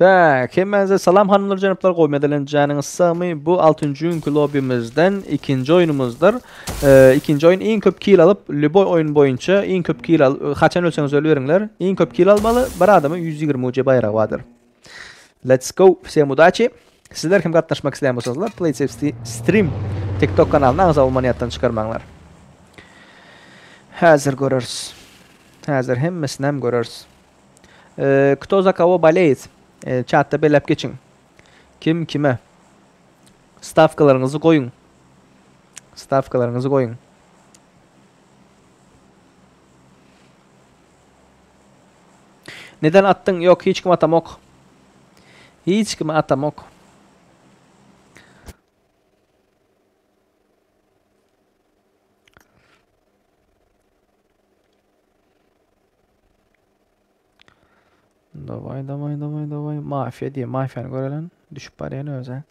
Tak, hemmäňize salam hanymlar jenaplar gowy medelen janyňyz sagmy bu altynjy günkü lobbymyzdan ikinji oýnumyzdyr. Ee, ikinji oýun iň köp kill alyp lüboý oýun boýunça iň köp kill al haçan ölseňiz ölüberiňler. Iň köp kill almaly bir adama 120 UC baýragy bardyr. Let's go. Всем удачи. Sizler hem gatnaşmak isleýän bolsaňyzlar PlaySafe Stream TikTok kanalyna agza bolmany ýatdan çykarmaňlar. Häzir göreris. Häzir hemmesini hem göreris. Kto za kogo boleýit? Çatda belläp geçiň. Kim kime? Stawkalaryňyzy goýuň. Stawkalaryňyzy goýuň. Neden atdyň? Ýok, hiç kim atamok. Hiç kimi atamok. Daway daway daway daway. Mafiýa diýe, mafiýany görelen. Düşüp barýan öze.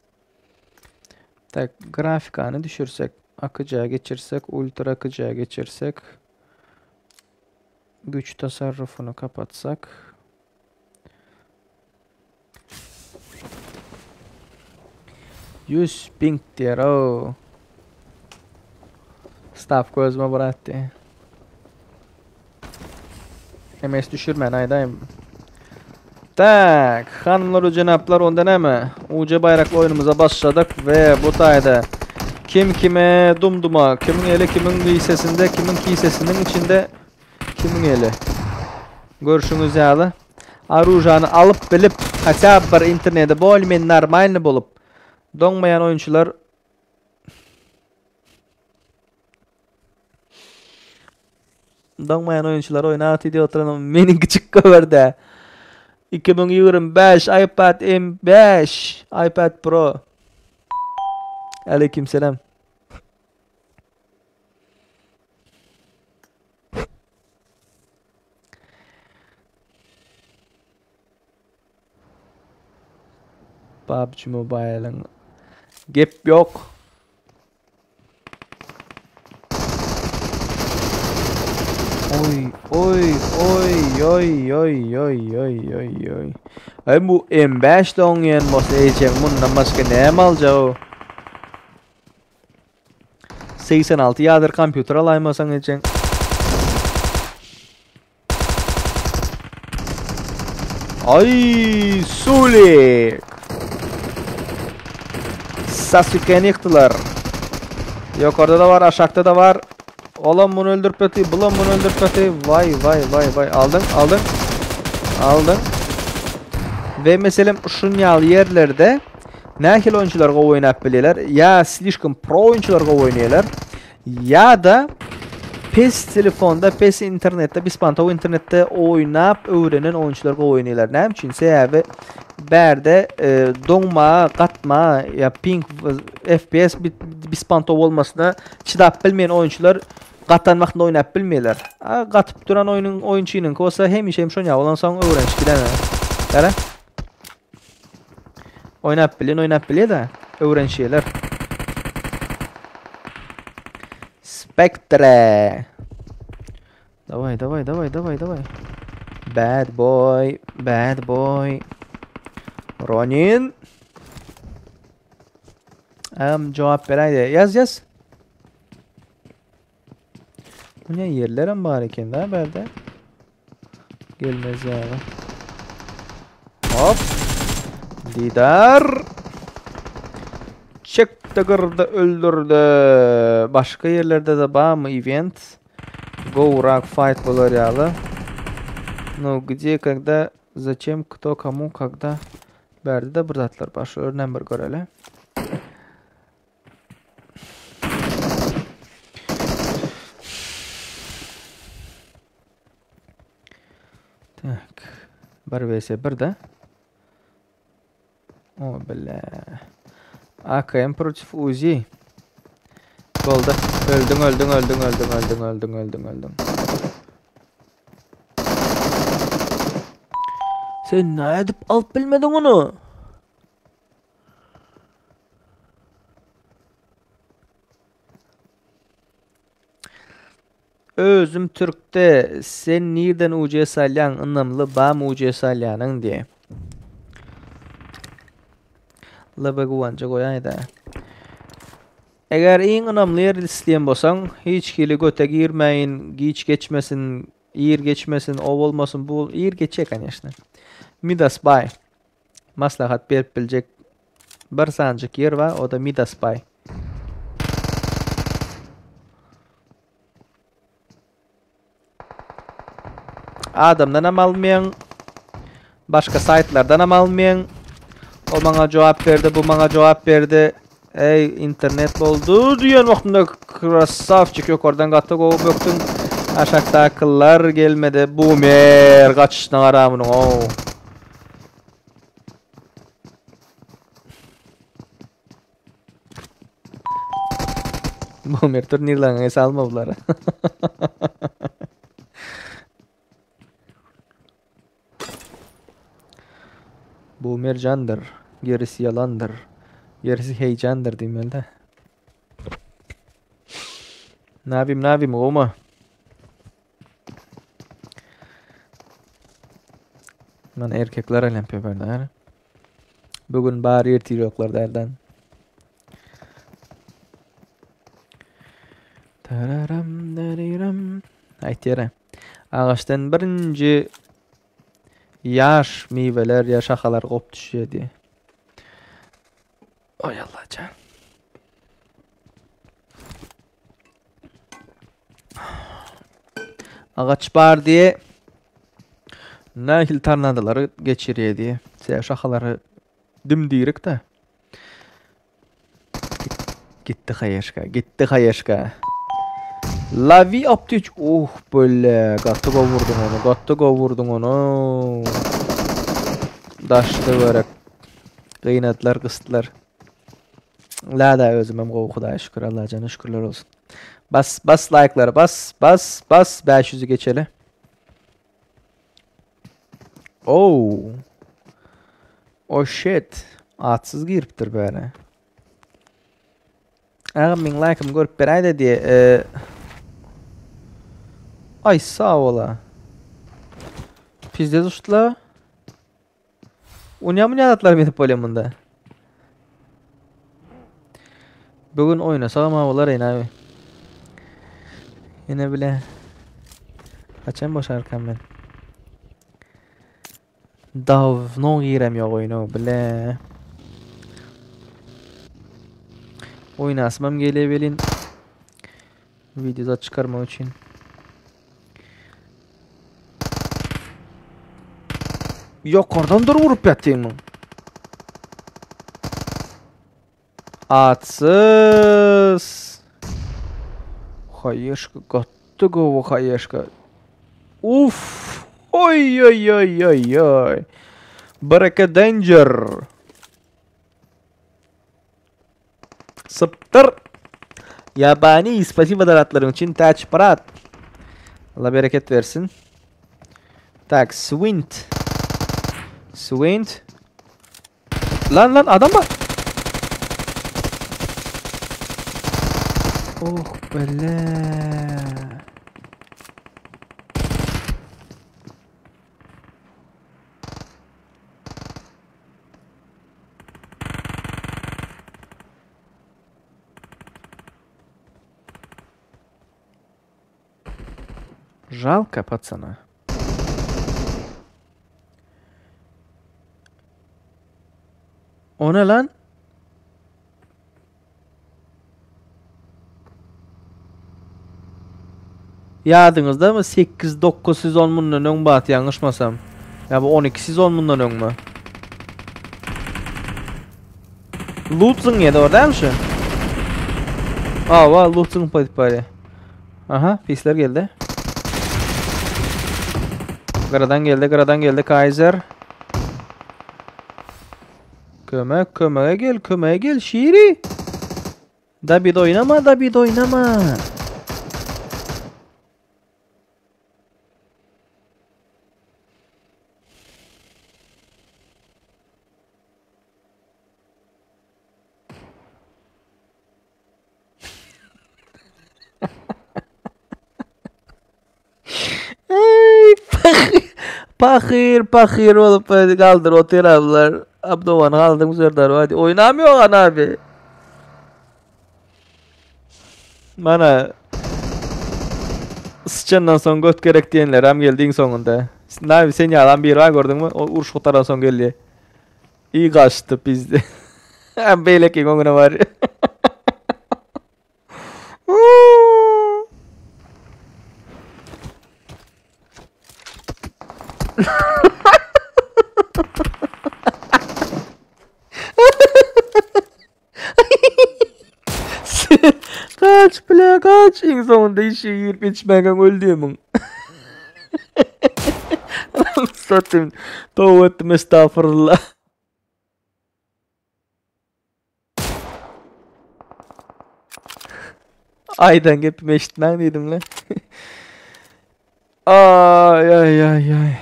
Tak, grafikany düşürsek, akyja geçirsek, ultra akyja geçirsek, güç tasarrufunu kapatsak. Yüz ping diýer o. Stawka özüme bir atdy. MS düşürmän aýdaýyn. Tak, hanymlar we jenaplar onda näme? UC baýrakly oýnumyza başladyk we bu taýda kim kime dumduma, kimiň eli kimiň kisesinde, kimiň kisesiniň içinde Kimiň eli? Görşüňiz ýaly, aružany alyp bilip, haçap bir interneti bolmen normalny bolup, doňmaýan oýunçylar Doňmaýan oýunçylar oýna aty diýip oturan meniň kiçik göberde. 2025 iPad M5, iPad Pro. Aleyküm selam. PUBG Mobile'ın gep yok. Oy oy oy oy oy oy oy oy oy. Ay bu M5 doňýan bolsa eýjek mundan başga näme aljak o? 86 ýadyr kompýuter alaýmasaň ejeň. Ay Sulik. Sasuke'ni ýykdylar. Ýokarda da bar, aşakda da bar. Olam bunu öldürüp öti, bulam bunu öldürüp öti. Vay vay vay vay. Aldyň, aldyň. Aldyň. Ve meselem şun ýaly ýerlerde Nähili oýunçylar gowy oýnap bilýärler? Ýa slişkom pro oýunçylar gowy oýnaýarlar, ýa-da pes telefonda, pes internetde, bespantowy internetde oýnap öwrenen oýunçylar gowy oýnaýarlar. Näme üçin? Sebäbi bärde e, doňma, gatma, ýa ping, FPS bespantowy bolmasyna çydap bilmeýän oýunçylar gatan wagtynda oýnap bilmeýärler. A gatyp duran oýnuň oýunçynyňky bolsa hemişe hem şonýa bolansoň öwrenişip giden. Gara. Oýnap bilen oýnap bilýär-de, öwrenişýärler. Spectre. Daway, daway, daway, daway, daway. Bad boy, bad boy. Ronin. Am jogap beräýdi. Ýaz, ýaz. Bu ne ýerlerem bar eken da bärde. Gelmez ýaly. Hop. Didar. Çekdi gyrdy öldürdi. Başga ýerlerde de barmy event? Gowrak fight bolar ýaly. No, gdzie, когда, зачем, кто, кому, когда. Bärde de bir zatlar bar. Şolaryny bir göreli. Tak. 1 vs 1 da. O bile. AKM против Uzi. Boldy. Öldüň, öldüň, öldüň, öldüň, öldüň, öldüň, öldüň, öldüň. Sen nädip alyp bilmediň ony? Özüm türkde sen nirden UC salýaň ynamly bamy UC salýanyň diýe. LB Guwanja goýaýda. Eger iň ynamly ýer isleýän bolsaň, hiç hili göte girmäýin, giç geçmesin, ir geçmesin, o bolmasyn, bu ir geçýär koneşne. Midas Bay. Maslahat berip biljek bir sanjyk ýer bar, o da Midas Bay. Adamdan hem almaýaň. Başga saýtlardan hem almaýaň. O maňa jogap berdi, bu maňa jogap berdi. Ey internet boldy diýen wagtynda krasavçik ýokardan gaty gowy bökdüň. Aşakdakylar gelmedi. Boomer gaçyşyna gara munuň. Oh. Boomer turnirleriňe ese alma bulary. Boomer jandyr, gerisi ýalandyr. Gerisi heýjandyr diýmeli-de. Nabim, nabim, gowma. Man erkekler aýlanyp ýörler. Bu gün bar ertir ýoklar dälden. Tararam dariram. Aýtýara. Agaçdan birinji ýaş miweler ýa şahalar gop düşýär diýe. Oý Allajan. Agaç bar diýe nähili tornadolary geçirýär diýe. Sebäbi şahalary dim-dirik de. Gitdi haýeşka, gitdi haýeşka. Lavi optiç. Oh böyle gaty gowurdyň ony, gaty gowurdyň ony. Daşdy görek. Gynadylar, gysdylar. Lada özümem gowy Hudaýa şükür Allajana şükürler olsun. Bas bas like'lara bas bas bas 500'ü geçeli. Oh. Oh shit. Atsyz giripdir bäri. Agam meň like'ymy görüp beräýdä diýe. E, Ay sag ola. Pizde uçdular. Onýa munýa zatlar edip bolýar munda. Bu gün oýnasagam ha bolar ene abi. Ýene bile. Haçan boşarkam men. Dawno girem ýok oýna bile. Oýnasymam gelýär welin. Video zat çykarmak üçin. Ýokardan dur vurup ýatýarmyň? Atsyz. Haýeşka gaty gowy haýeşka. Uf. Oý oý oý oý oý. Bereke danger. Sypdyr. Ýabani, spasibo donatlaryň üçin Täç brat. Allah bereket bersin. Tak, Swint. Swint. Lan lan adam bar. Oh bele. Жалко пацана. O ne lan? Ýadyňyzdamy 8-9 sezon mundan öň bat ýalňyşmasam. Ýa bu 12 sezon mundan öňmi? Loot zyňýa dogry dälmi şu? Awa loot zyňyp gaýdyp barýa. Aha, pisler geldi. Gyradan geldi, gyradan geldi Kaiser. Kömek, kömege gel, kömege gel Şiri. Dabid oýnama, Dabid oýnama. Ey, pahyr, pahyr, pahyr bolup galdyr otyr ablar. Abdowan galdyň Serdar hadi oýnam ýok ana abi. Mana Sıçandan soň göt gerek diýenler hem geldi iň soňunda. Nabi sen ýalan biri bar gördüňmi? O uruş gutaran soň geldi. İyi gaçdy bizde. Hem beýleki öňüne bar. Kaç bile kaç. Iň soňunda işe girip içmäge öldümiň. Satym. Tövbe ettim estağfurullah. Aýdan gepimi eşitmäň diýdim le. Ay ay ay ay.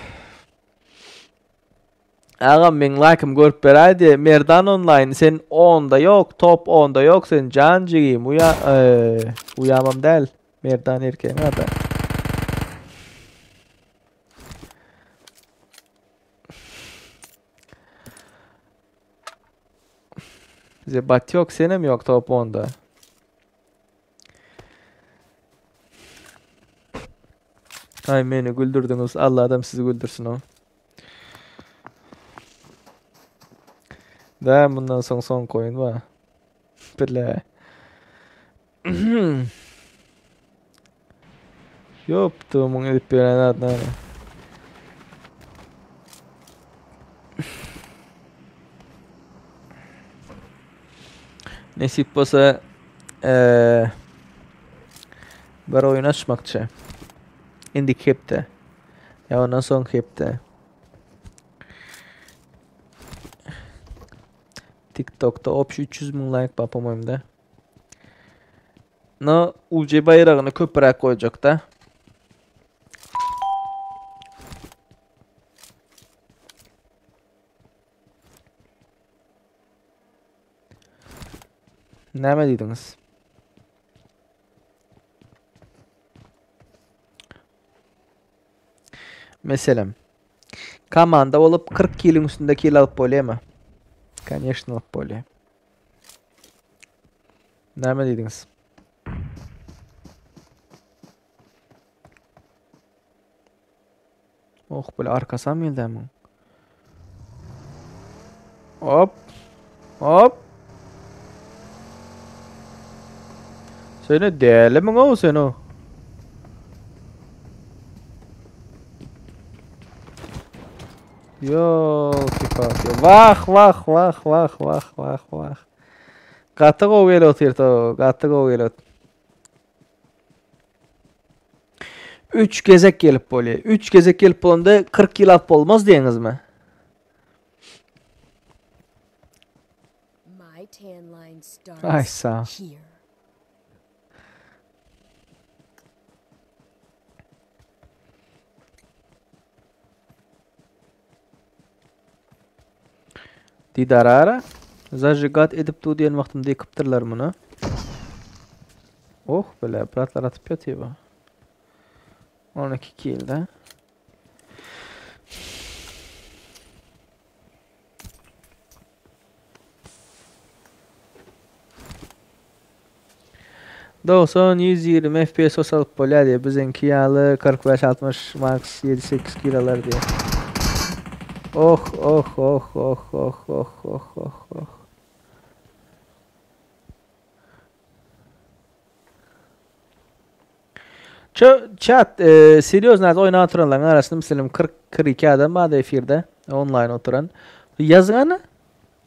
Agam meň laýkym görüp beräýdi. Merdan online sen onda ýok, top onda ýok sen jan jigim. Uýa, e, uýamam däl. Merdan erkegiň ady. Zebat ýok, senem ýok top onda. Ay meni güldürdüňiz. Allah adam sizi güldürsün o. Da bundan soň soň koyun var. Bile. Ýokdy muň edip beren zatlary. Nesip bolsa eee bir oýun açmakçy. Indiki hepde. Ya ondan soňky hepde. TikTokda obşi 300 müň laýk bar po-moýumda. No, UC baýragyny köpräk goýjakda. Näme diýdiňiz? Meselem, komanda bolup 40 kiliň üstünde kil alyp bolýarmy? Конечно, alyp bolýar. Näme diýdiňiz? Oh, böyle arkasam geldi hemen. Hop. Hop. Seni däli miň o sen o? Ýolki-palki. Wah, wah, wah, wah, wah, wah, wah. Gaty gowy gelip otyr to, gaty gowy gelip. 3 gezek gelip bolýar. 3 gezek gelip bolanda 40 ýyl alyp bolmaz diýeňizmi? My tan line Ay starts sağ. here. Didarara zajigat edip dur diýen wagtymda ýykypdyrlar muny. Oh bile, bratlar atyp ýatyr bu. 12 kilde. 90 120 FPS olsa alyp bolýar diýýär. Biziňki ýaly 45 60 max 7 8 kilolar diýýär. Oh oh oh oh oh oh oh oh oh. Çö chat e, serýozno az oýnap oturanlaryň arasynda meselem 40 42 adam bardy efirde onlaýn oturan. Ýazyňany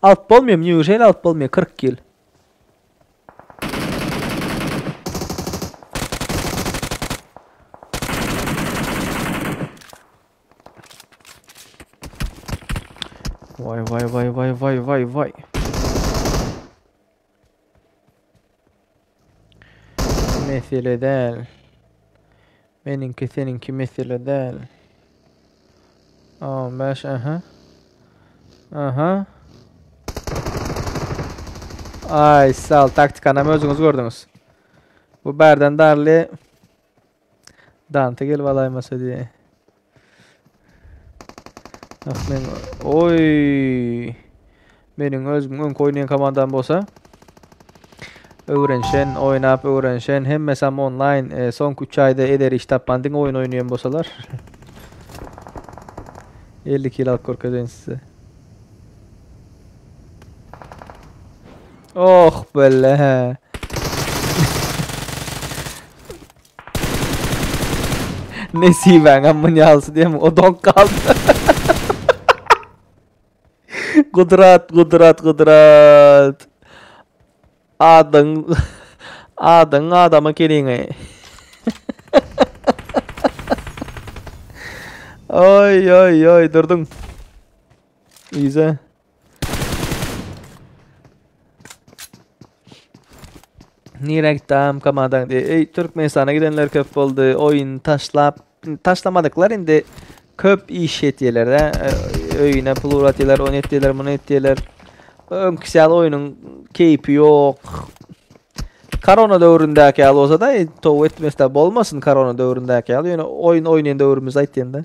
alyp bolmuyor, neujeli alyp bolmuyor 40 kill. Vay vay vay vay vay vay vay. Mesele däl. Meniňki seniňki mesele däl. 15 aha. Aha. Ay sal taktikanam özüňiz gördüňiz. Bu bärden darly Dante gelip alaýmasa diýe. Ah men oý. Meniň özüm öňki oýnaýan komandam bolsa öwrenşen, oýnap öwrenşen, hemmesem onlaýn, e, soňky 3 aýda eder iş tapman diňe oýun oýnaýan bolsalar. 50 kilo alyp görkezeýin size. Oh belle. Nesibäň amman ýalsy diýem o donk galdy. Gudrat, gudrat, gudrat. Adyň adyň adama keliňi. Oý, oý, oý, durdun. Ize. Nirä gitdi am komandaň diýe. Eý, Türkmenistana gidenler köp boldy. Oýun taşlap, taşlamadyklar indi köp iş etýärler-de. Öýüne pul uratýarlar, ony etýärler, muny etýärler. Öňküsi ýaly oýnuň keýpi ýok. Korona döwründäki ýaly bolsa-da, tow etmese bolmasyn korona döwründäki ýaly. Ýöne oýun oýnaýan döwrümiz aýtýan-da.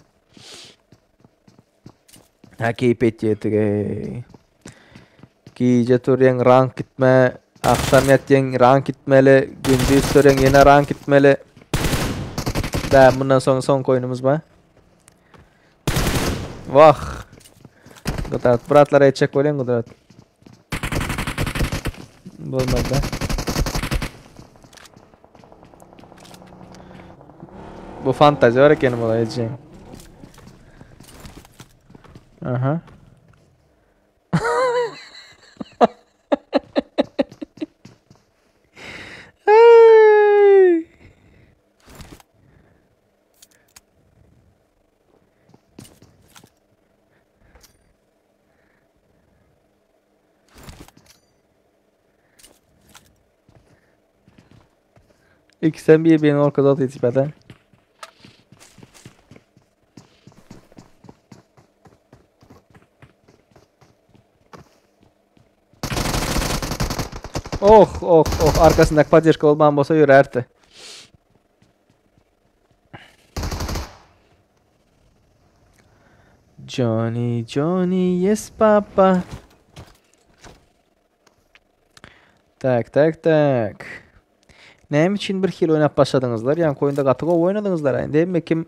Ha keýp etýärdik eý. Gije turýaň rank gitme, akşam ýatýaň rank gitmeli, gündiz turýaň ýene rank gitmeli. Da bundan soň soňky oýnumyz bar. Wah. Gudrat, bratlara etjek bolýan Gudrat. Bolmaz da. Bu fantazyor eken bu etjek. Aha. Ay. Ikisem bir-birini orkada otyr Oh oh oh arkasyndaky poddežka bolman bolsa ýörärdi. Johnny Johnny yes papa. Tak tak tak. Näme üçin bir hil oýnap başladyňyzlar? Ýaňky oýunda gaty gowy oýnadyňyzlar. Indi hemme kim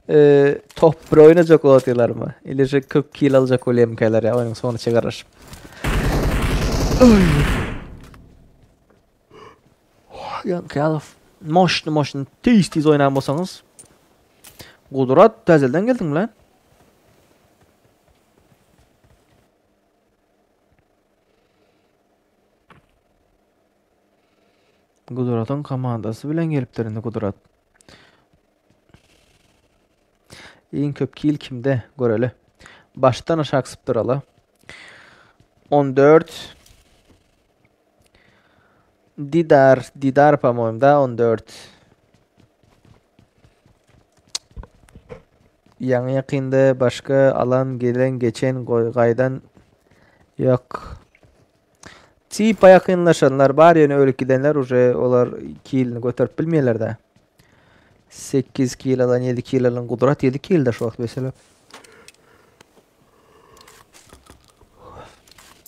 e, top 1 oýnajak bolýarlarmy? Ili köp kill aljak bolýarmykalar ýa oýnuň soňuna çykaryşyp. Ýaňky ýaly moşny moşny tiz tiz oýnan bolsaňyz. Gudrat täzelden geldiň lan. Gudratyň komandasy bilen gelipdir indi Gudrat. Iň köp kill kimde? Göreli. Başdan aşak sypdyraly. 14 Didar, Didar po-moýemu, da 14. Ýaňy ýakynda başga alan gelen geçen goý gaýdan ýok. Tipa ýakynlaşanlar bar ýöne ölüp gidenler uje olar kilini göterip bilmeýärler-de. 8 kil alan 7 kil alan gudrat 7 kilde şu wagt mesela.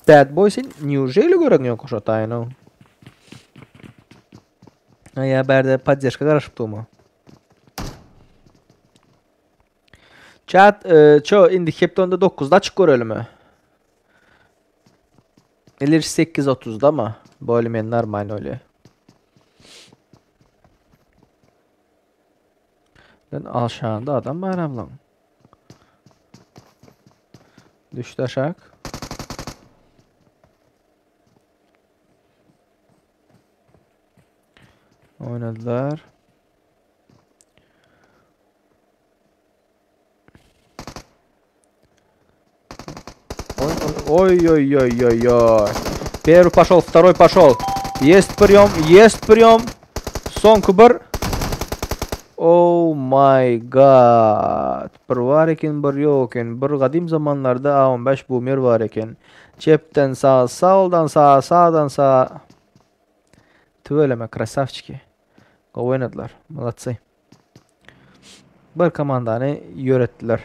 Bad boy sen neujeli gören ýok şo taýyny. Ýa bärde poddežka garaşyp durma. Chat, e, ço indi hepde onda 9-da açyk görelimi? Ilir 8.30-da mı? Böyle men normal öyle. Ben aşağında adam var ablam. Düştü aşağı. Oynadılar. Ой, ой, ой, ой, ой. Первый пошел, второй пошел. Есть прием, есть прием. Soňky bir. Oh my god. Bir bar eken, bir ýok eken. Bir gadym zamanlarda A15 Boomer bar eken. Çepden sag, soldan sag, sagdan sag. Tüweleme, krasavçiki. Gowy oýnadylar. Molodцы. Bir komandany ýöretdiler.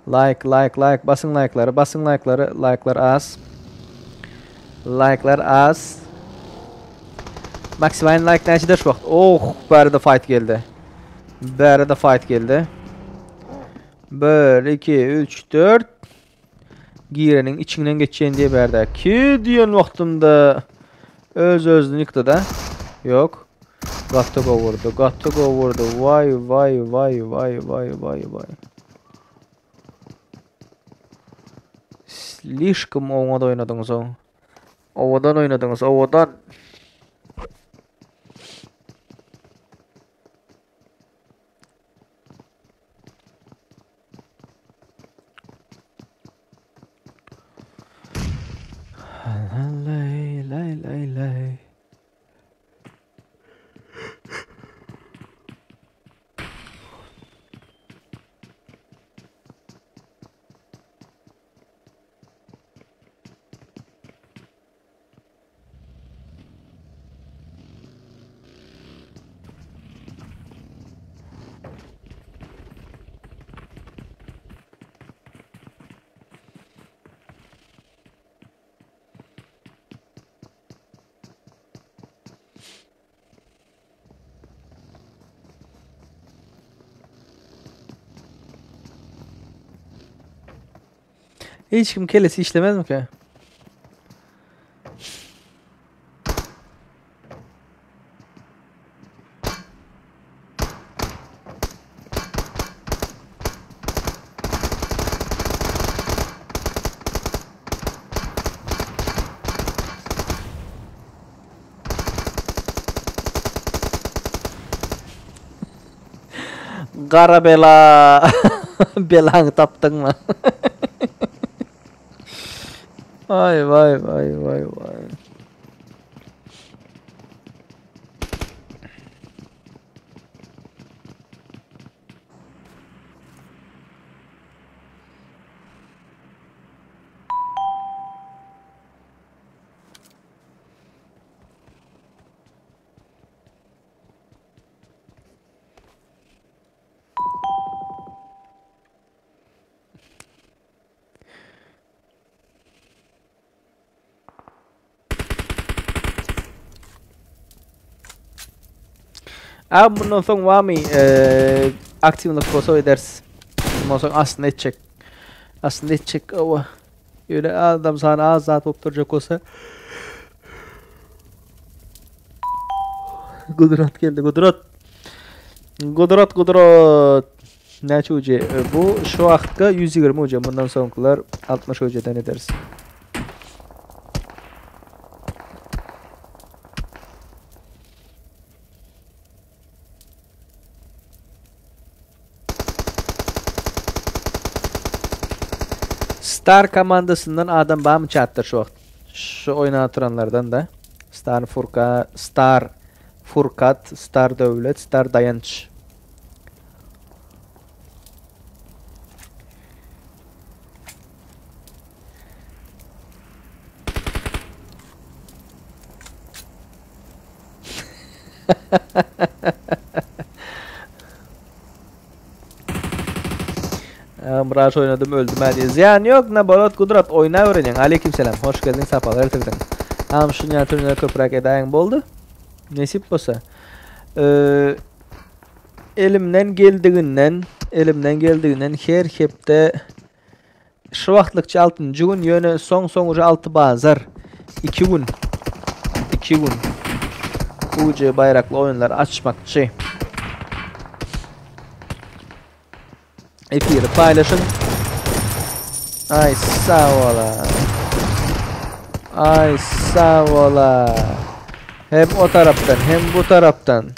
Like like like basyň like'lary basyň like'lary like'lar az. Like'lar az. Maksimal like näçe şu wagt? Oh, bärde fight geldi. Bärde fight geldi. 1 2 3 4 Gireniň içinden geçýän diýe bärde. Ki diýen wagtynda öz özüni ýykdy da. Ýok. Gaty gowurdy, gaty gowurdy. Waý, waý, waý, waý, waý, waý, waý. Slişkom oňat oýnadyňyz o. Owadan oýnadyňyz, owadan. Lay lay lay lay. Hiç kim kellesi işlemezmikä? Gara bela. Belaňy tapdyňmy? Vay vay vay vay vay. Abi bundan soň wamy e, aktiwlik bolsa ederiz. Bundan soň aslynda etjek. Aslynda etjek owa. Ýöne adam sany az zat bolup durjak bolsa. Gudrat geldi, gudrat. Gudrat, gudrat. Näçe ucu? Bu şu wagtky 120 ucu. Bundan soňkular 60 ucudan ederiz. Star komandasyndan adam barmy chatda şu wagt? Şu oýnap oturanlardan da. Star Furka, Star Furkat, Star Döwlet, Star Daýanç. Mraş oýnadym öldüm hä diýdi. Zyýany ýok naborot Gudrat oýna öwrenýäň. Aleýkim selam. Hoş geldiň sapalar getirdiň. Am şunýa turnir köpräk edäýiň boldy. Nesip bolsa. Elimden geldiginden, elimden geldiginden her hepde Şu wagtlykça altynjy gün, ýöne soň soň uje alty bazar. Iki gün. Iki gün. Uje baýrakly oýunlar açmakçy. Efiri paýlaşyň. Ay sag bola. Ay sag bola. Hem o tarapdan hem bu tarapdan.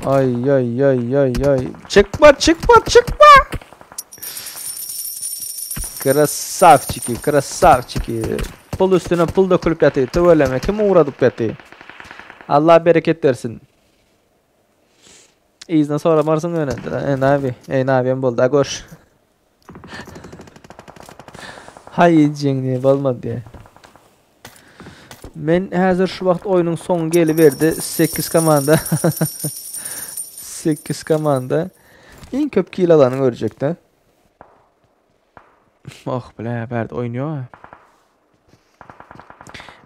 Ay ay ay ay ay. Çykma çykma çykma. Krasavçiki krasavçiki. Pul üstüne pul dökülip ýatyr. Tüweleme kim ugradyp ýatyr. Allah bereket bersin. Yzyna soramarsyň ýöne. Ey nabi, ey nabim boldy. A görş. Haý jeň diýe bolmady diýe. Men häzir şu wagt oýnuň soňy geliberdi. 8 komanda. 8 komanda. Iň köp kill alany görjekde. Oh bile bärde oýnuyor.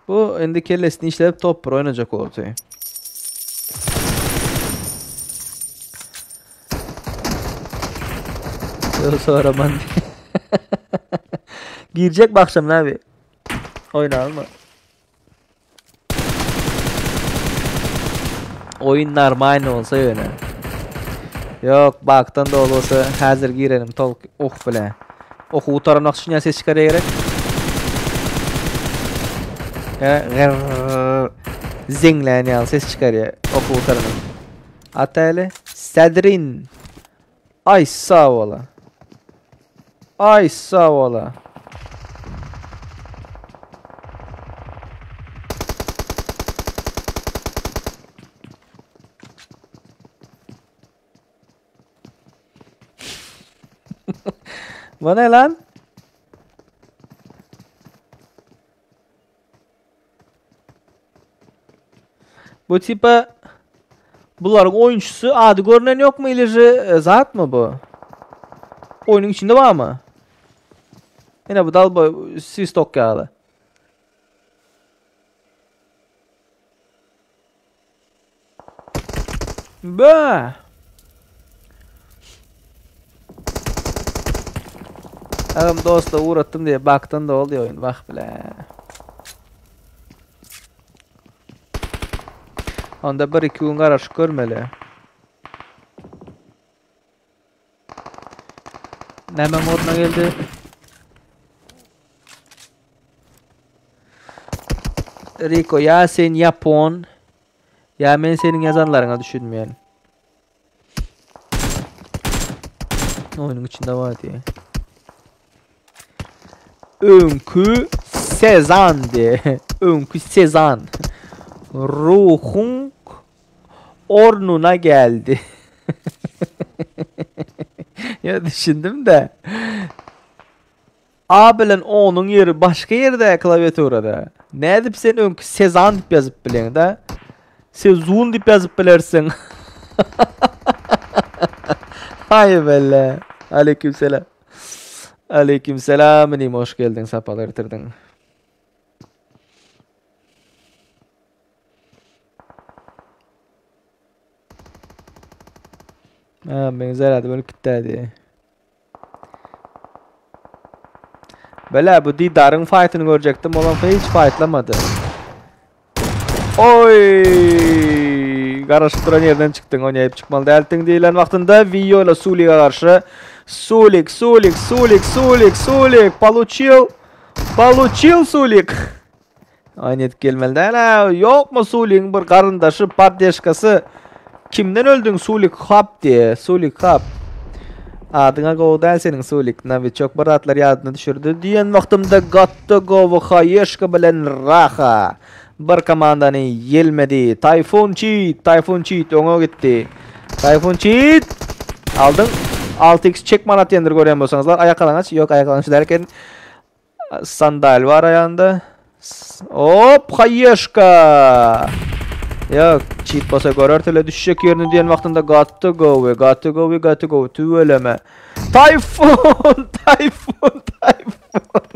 Bu indi kellesini işledip top bir oýnajak boldy. Ýok soraman. Girjek bakşam abi. Oýnalma. Oýun normalny bolsa ýöne. Ýok, bakdan doly bolsa häzir girelim tolk. Oh bile. Oku gutaranok şunya ses çykarýa gerek. Zeňlän ýaly ses çykarýa oku gutaranok. Ataly Sadrin. Ay sag bola. Ay sag bola. Bu ne lan? Bu tipa bularyň oýunçysy ady görünen ýokmy ili je e, zat mı bu? Oýnuň içinde barmy? Ine bu dalba swistok ýaly. Bä! Agam dosta uğratdym diye bakdan da oldu oyun bak bile. Onda bir iki gün garaşyp görmeli. Näme moduna geldi? Rico ya sen Yapon ya men seniň ýazanlaryňa düşünmeýän. Oýnuň içinde bar diýe. Öňkü Sezan diýe. Öňkü Sezan. Ruhuň ornuna geldi. Ya düşündim de. A bilen O'nuň ýeri başga ýerde klawiaturada. Nädip sen öňki Sezan diýip ýazyp bileň-de? Sezun diýip ýazyp bilersiň. Haý belle. Aleyküm selam. Aleyküm selam inim hoş geldiň sapalar getirdiň. Ha, benzer hadi böyle gitti Bele bu Didar'ın fight'ını görecektim. Olan hiç fightlamady. Oy! Garaşyp duran yerden çykdyň. Oýnaýyp çykmaly däldiň diýilen wagtynda Viola Sulik'e garşy. Sulik, Sulik, Sulik, Sulik, Sulik получил. Получил Sulik. Aýny edip gelmeli däl. Ýokmy Suligiň bir garyndaşy, poddeşkasy? Kimden öldüň Sulik hap diýe. Sulik hap. Adyňa gowy däl seniň Sulik. Nowiçok bir zatlar ýadyna düşürdi. Diýen wagtymda gatdy gowy haýeşka bilen Raha. Bir komandany ýelmedi. Tayfun Çit, Tayfun Çit öňe gitdi. Tayfun Çit. Aldyň. 6x çekman atýandyr görýän bolsaňyzlar. Aýak alaňaç. Ýok, aýak alaňaç däl eken. Sandal bar aýagynda. Hop, haýeşka. Ýok, çit bolsa görer tele düşjek ýerini diýen wagtynda got to go, got to go, got to go. Tüweleme. Tayfun, Tayfun, Tayfun.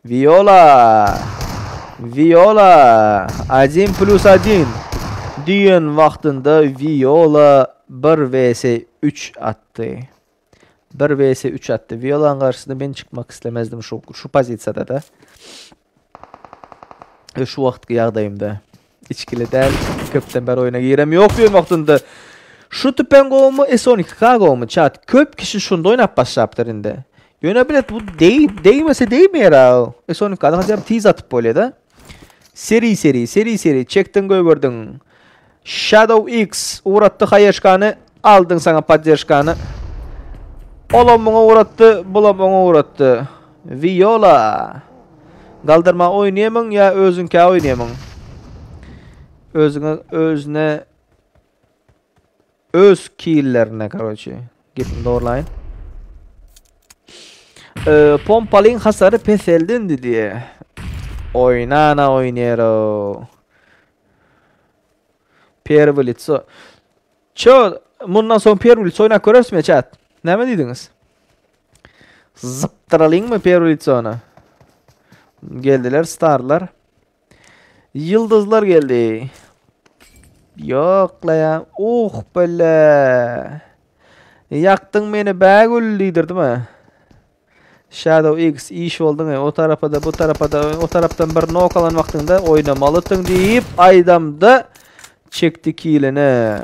Viola. Viola. Один plus один. Diýen wagtynda Viola 1 vs 3 atdy. 1 vs 3 atdy. Viola'nın garşysynda men çykmak islemezdim şu şu pozisiýada da. Ve şu wagtky ýagdaýymda. Içgili däl, köpden bäri oýuna girem ýok diýen wagtynda şu tüpeň gowumy, S12K gowumy çat? Köp kişi şunda oýnap başlapdyr indi. Ýöne bilet bu deý, deýmese deýmeýär ha. S12K-dan haçan tiz atyp bolýar-da. Seri seri, seri seri çekdiň goýberdiň. Shadow X ugratdy haýeşkany, aldyň saňa podderžkany. Olam muňa ugratdy, bulam oňa ugratdy. Viola. Galdyrma oýnaýamyň ýa özüňkä oýnaýamyň? Özüňe özüne öz killerine karoçi. Gepimi dogurlaýyn. Ee, pompalyň hasary peseldi indi diýe. Oýnana oýnero. Perwy litso. Ço, mundan soň perwy litso oýnap görerismi chat? Näme diýdiňiz? Zypdyralyňmy perwy litsony? Geldiler starlar. Ýyldyzlar geldi. Ýok la ya. Uh bele. Ýakdyň meni bägül diýdirdimi? Shadow X iş bolduň o tarapa da bu tarapa da o tarapdan bir nok alan wagtyňda oýnamalydyň diýip aýdamda çekdi kilini.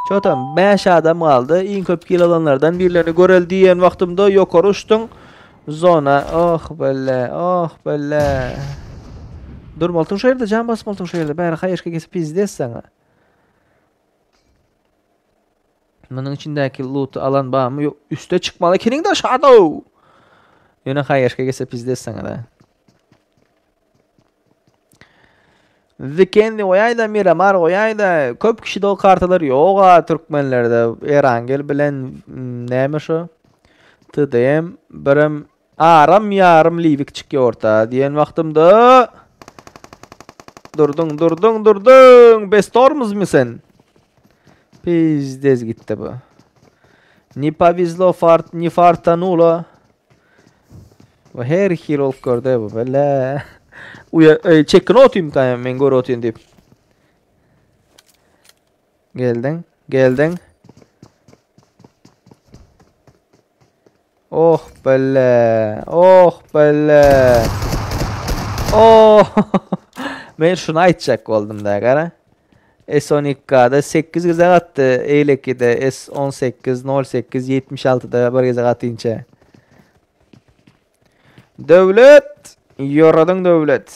Çotam 5 adam galdy. Iň köp kil alanlardan birlerini görel diýen wagtymda ýokary uçduň. Zona. Oh belle, oh belle. Durmaltyň şu ýerde, jan basmaltyň şu ýerde. Bäri haýyşka kesip pizdes saňa. Munuň içindäki looty alan barmy? Ýok, üste çykmaly ekeniň da Shadow. Ýöne haýyşka kesip pizdes saňa da. Weekend'i goýaýda Miramar goýaýda. Köp kişide o kartalar ýoga türkmenlerde. Erangel bilen mm, näme şo? TDM birem aram ýarym liwik çykýar orta diýen wagtymda Durduň, durduň, durduň. Bestormuzmy sen? Pizdez gitdi bu. Ne повезло fart, ne fartanulo. Bu her hil olup gördi bu bele. Uya e, çekin otayım kaya men gör otayım deyip. Geldin, geldin. Oh bele, oh bele. Oh. Men şunu aýtjak boldum da gara. S12K-da 8 gezek atdy, eýlekide S18 08 76-da bir gezek atynça. Döwlet! Ýoradyň Döwlet.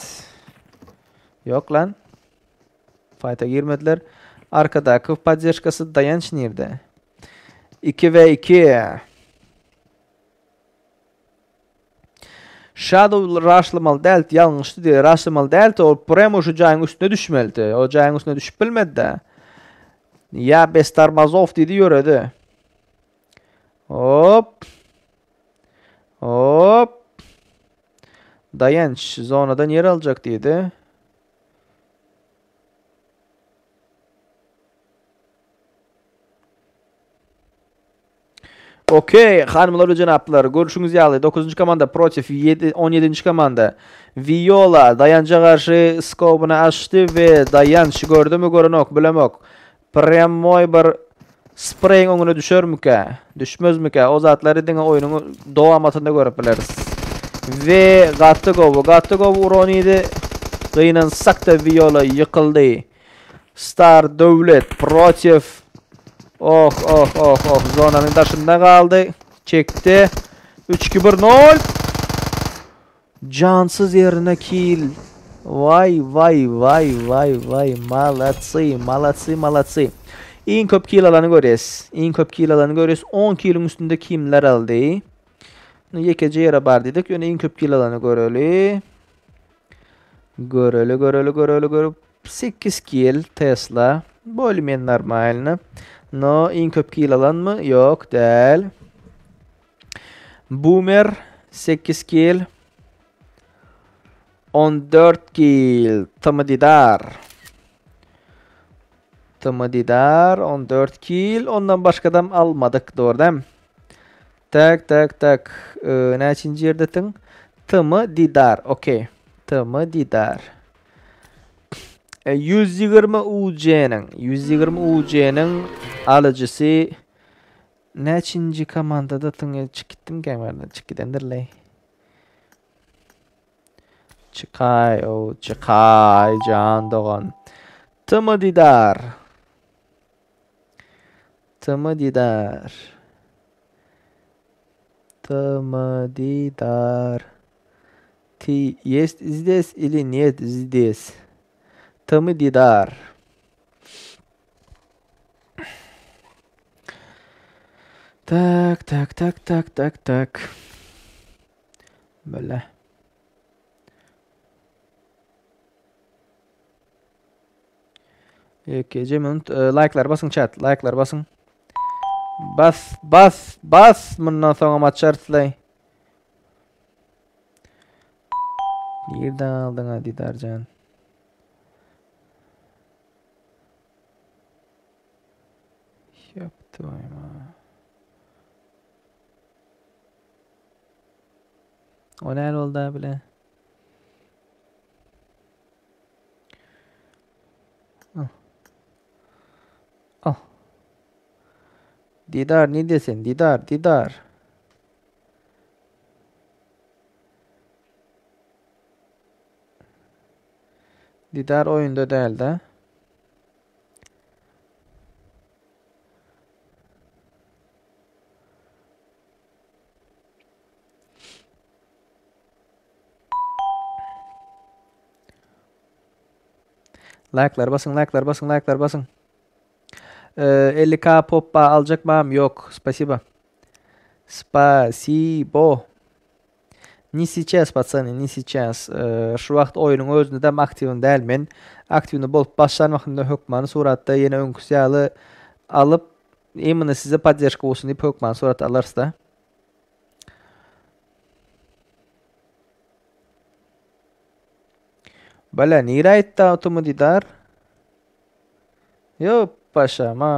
Ýok lan. Fayta girmediler. Arkadaky podderžkasy daýanç nirde? 2 ve 2. Shadow rushlamaly däldi, ýalňyşdy diýdi. Rushlamaly däldi, ol premo şu jaýyň üstüne düşmelidi. O jaýyň üstüne düşüp bilmedi-de. Ýa bez tormozov diýdi, ýöredi. Hop. Hop. Daýanç zonadan ýer aljak diýdi. Okey, hanymlar we jenaplar, görüşüňiz ýaly 9-njy komanda protiv 7 17-nji komanda. Viola Daýanja garşy skobyny açdy we Daýanç gördümi görenok, bilemok. Prýamoý bir spreýiň öňüne düşermikä, düşmezmikä, o zatlary diňe oýnuň dowamatynda görüp bileris. We gaty gowy, gaty gowy uran idi. Gynansak-da Viola ýykyldy. Star Döwlet protiv Oh oh oh oh zonanyň daşynda galdy. Çekdi. 3 2 1 0. Jansyz ýerine kill. Waý waý waý waý waý malatsy malatsy malatsy. Iň köp kill alany görýäs. Iň köp kill alany görýäs. 10 killiň üstünde kimler aldy? Ýekeje ýere bar diýdik. Ýöne iň köp kill alany göreli. Göreli göreli göreli görüp 8 kill Tesla. Bolее-менее нормально. No iň köp kill alanmy? Ýok, däl. Boomer 8 kill. 14 kill Tmdidar. Tmdidar 14 kill. Ondan başgadam almadyk, dogry dämi? Tak, tak, tak. Ee, näçinji ýerdetiň? Tmdidar. Okey. Tmdidar. 120 UC-niň 120 UC-niň alyjysy Näçinji komandada tyň çyk gitdim kämärden çyk gidendirleý. Çykaý o çykaý jan dogan. Tymy didar. Tymy didar. Tymy didar. Ты есть здесь или нет здесь? Tymy didar. Tak, tak, tak, tak, tak, tak. Böyle. Ýekeje minut. E, Like'lar basyň chat, like'lar basyň. Bas, bas, bas. Mundan soňam açarys laý. Nirde galdyň-a Didarjan? Ýop twoýma. O näl boldy bile? Al. Al. Didar ne sen? Didar, Didar. Didar oýunda dälde. Like'lar basın, like'lar basın, like'lar basın. Ee, 50k poppa alacak mı? Yok. Spasibo. Spasibo. Ne сейчас, пацаны, ne сейчас. Ee, şu wagt oýnuň özünde de aktiwin däl men. Aktiwini bolup başlan wagtynda hökmany suratda ýene öňküsi ýaly alyp imенно size поддержка bolsun diýip hökmany surat alarys da. Bala nirä aýtdy awtomy didar? Ýok paşam a.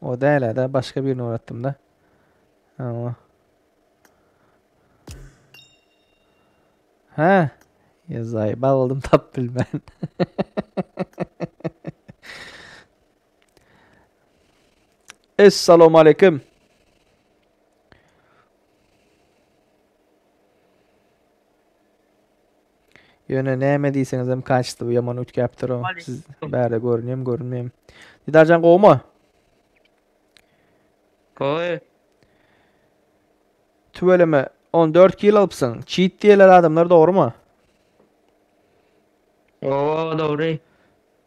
O däl da başga birini uğrattım da. Ama. Ha. Yazay bal tap bilmen. Esselamu aleyküm. Ýöne näme diýseňiz hem kaçdy bu ýaman üýtgäpdir o. Siz bärde görünýärmi, görünmeýärmi? Didarjan gowmy? Gowy. Tüweleme 14 kilo alypsyň. Cheat diýerler adamlar dogrymy? Oo dogry.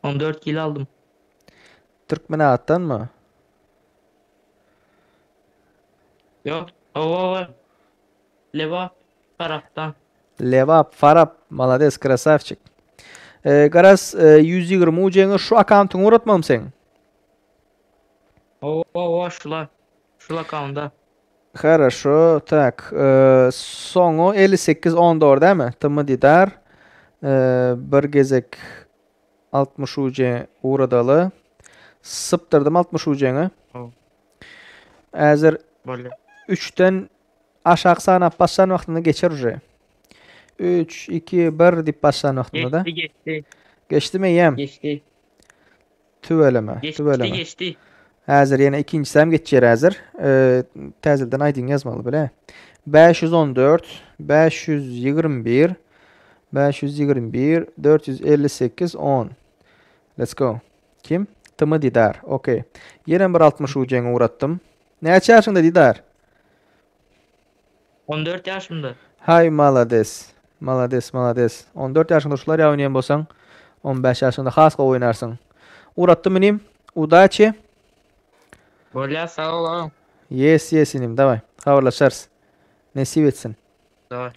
14 kilo aldym. Türkmenabatdanmy? Ýok. Oo. Lebap tarapdan. Lebap, Farap, malades, krasavçik. Ee, garaz e, 120 ujeňi şu akkauntyňa uğratmalym seň. Oo oo şula. Şul akkaunta. Хорошо, так. E, soňy 58 14 dämi? Tm Didar. E, bir gezek 60 uje uğradaly. Sypdyrdym 60 ujeňi. Oh. Häzir Bolýar. 3-den aşak sanap başlan wagtynda geçer uje. 3, 2, 1 diýip başlan wagtynda da. Geçdi geçdi. Geçdi mi ýem? Geçdi. Tüweleme, Geçdi tüweleme. geçdi. Häzir ýene ikinjisi hem geçýär häzir. Ee, täzeden aýdyň ýazmaly bile. 514 521 521 458 10. Let's go. Kim? Tm Didar. Okey. Ýene bir 60 ujeňi uğratdym. Näçe ýaşyňda Didar? 14 yaşımda. Hay malades. Malades, malades. 14 ýaşyňda şular ýa oýnaýan bolsaň, 15 ýaşyňda has gowy oýnarsyň. Uğratdym inim. Udачи. Bolýar sag ol. Yes, yes inim. Daway. Habarlaşarys. Nesip etsin. Daway.